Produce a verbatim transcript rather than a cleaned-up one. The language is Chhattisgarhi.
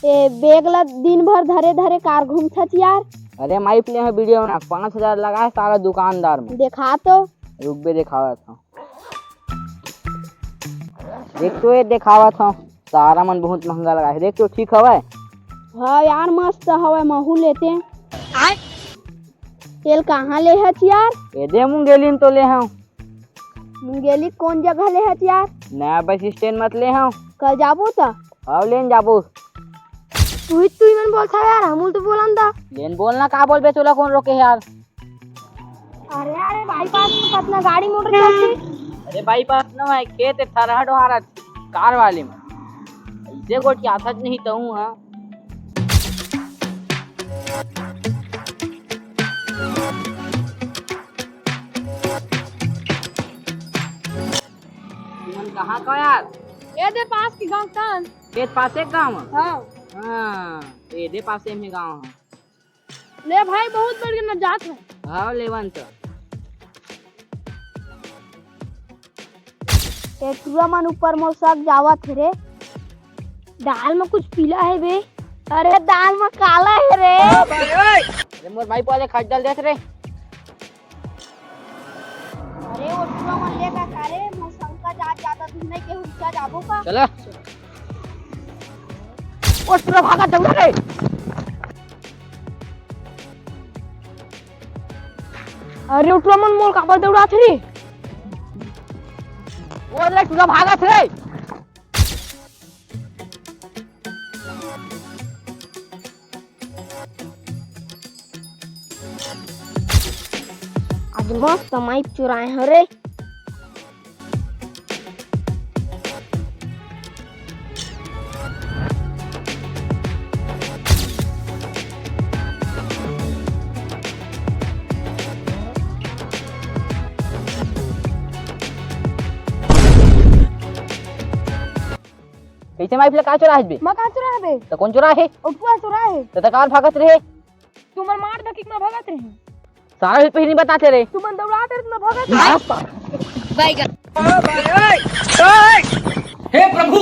ते bag ला दिन भर धरे धरे कार घूमथच यार। अरे माइप ले हे वीडियो बना, पाँच हजार लगा हे साला दुकानदार में। देखा तो। रुक बे, देखावत हूँ। देख तो ये देखावत हूँ, सारा मन बहुत महंगा लगा हे। देख तो ठीक हवय। हाँ यार, मस्त हवय, महू लेते। तेल कहाँ ले हच यार? एदे मुंगेली म तो ले हूँ। मुंगेली कौन जगह ले हच यार? नया बस स्टैंड मत ले हूँ। कल जाबो त? हव, लेन जाबो। तू ही, तू ही मन बोलथस यार, हमू ल तो बोलन दा। लेन बोलना का बोलबे, तोला कौन रोके हे यार? अरे, अरे, बाईपास में कतना गाड़ी मोटर चलथे। अरे, बाईपास न हे, खेत हे, थरहा डोहारा, कार वाले में। ऐसे गोठियाथच नहीं तहूँ, हाँ। तुमन कहाँ का यार? एदे पास के गाँव तन। खेत पास एक गाँव हे? हाँ। हाँ, एदे पासे में गाँव हे। ले भाई, बहुत बढ़िया न जात हे। हाँ, लेवन तो। ए टुरा मन ऊपर मोर शक जावत हे रे। दाल में कुछ पीला हे बे। अरे दाल में काला हे रे। अरे मोर भाई पहले खट डाल देत रे। अरे ओ टुरा मन ले का रे, मोर शंका जात जाता, तू नहीं के हुचा जाबो का? चला। ओ टुरा भागा दौड़ा रे। अरे ओ टुरा मन मोर काबर दौड़ात रे? ओ ले टुरा भागत रे। आज मस्त माइक चुराए हरे। कैसे माइक ले का चुराए हस बे? मैं का चुराए बे? त कौन चुराए हे? ओ टुरा चुराए हे। त, त काबर भागत रहे? तुमन मार धकिक में भगत रहे। सारा भी पहली बताते रहे। तुमन दौड़ाते रहे, तुमन भगत रहे। हे प्रभु,